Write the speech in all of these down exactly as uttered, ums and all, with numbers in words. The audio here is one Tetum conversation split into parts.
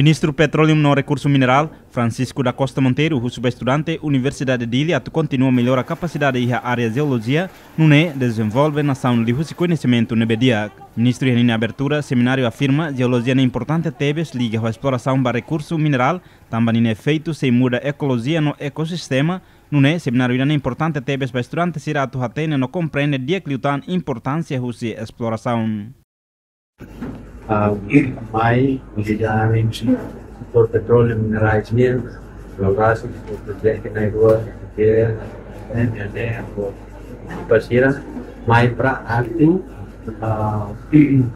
Ministru Petróleu no Rekursu Minerál, Francisco da Costa Monteiro, husu ba estudante Universidade Dili atu kontinua mellora kapasidade iha área jeolojia, nune'e dezenvolve nasaun liuhusi koñesimentu ne'ebé di'ak. Ministru iha ninia abertura semináriu afirma jeolojia ne'e importante tebes liga ho esplorasaun ba rekursu minerál, tanba ninia efeitu sei muda ekolojia no ekosistema, nune'e semináriu ida-ne'e importante tebes ba estudante sira atu hatene no komprende di'ak liután importánsia husi esplorasaun. Ah, mai, utilizar setor petróleu, minerais nian, geográfiku, setor projetu na rua, ke, eh, eh, eh, apa sira, mai para atu, ah,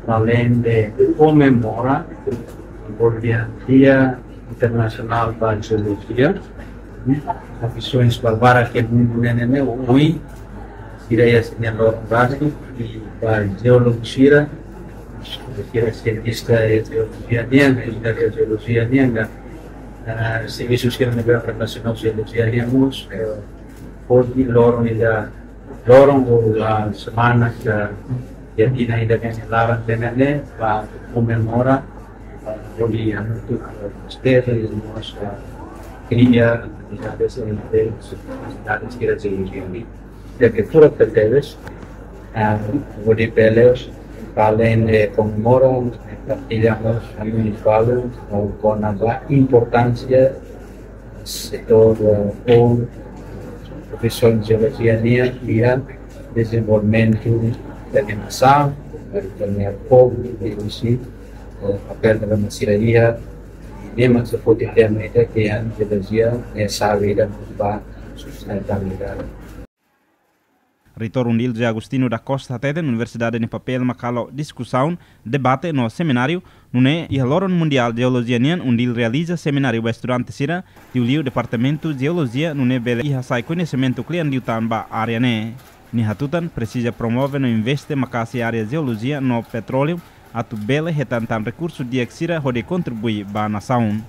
para além de comemora, porque Dia Internasionál ba Jeolojia, avisoens ba barak ke mundu ne'e ne'e, ui, sira iha sira-nia loron rasik, i ba jeólogu sira, sira sientista jeolojia nian, enjeñeiru jeolojia nian, dan, ah, servisu sira ne'ebé relasionadu jeolojia nian mós, eh, hodi loron ida, loron ou, ah, semana ka, iha tinan ida ke laran tiha ne'e, ba komemora, ah, hodi hamutuk, ah, festejadu, i mós, ah, kria atividades entre universidades sira jeolojia nian. Di'ak liu, furak tebes, ah, hodi bele, para além de comemora, partilha mós ami-nia valór, ah, kona-ba importánsia setor, eh, ou profisaun jeolojia nian iha dezenvolvimentu da nasaun, eh, da povu, i husi, eh, papél ida mak sira iha, i ne'e mak sei foti termu ida ke jeolojia ne'e xave ida ba sustentabilidade. Reitór UNDIL José Agostinho da Costa hateten universidade nia papél mak halo diskusaun, debate no semináriu, nune'e iha loron mundiál jeolojia nian UNDIL realiza semináriu ba estudante sira, liuliu departamentu jeolojia, nune'e bele iha sai koñesimentu kle'an liután ba área ne'e. Nia hatutan presiza promove no investe maka'as iha área jeolojia no petróleu, atu bele hetan tan rekursu di'ak sira hodi kontribui ba nasaun.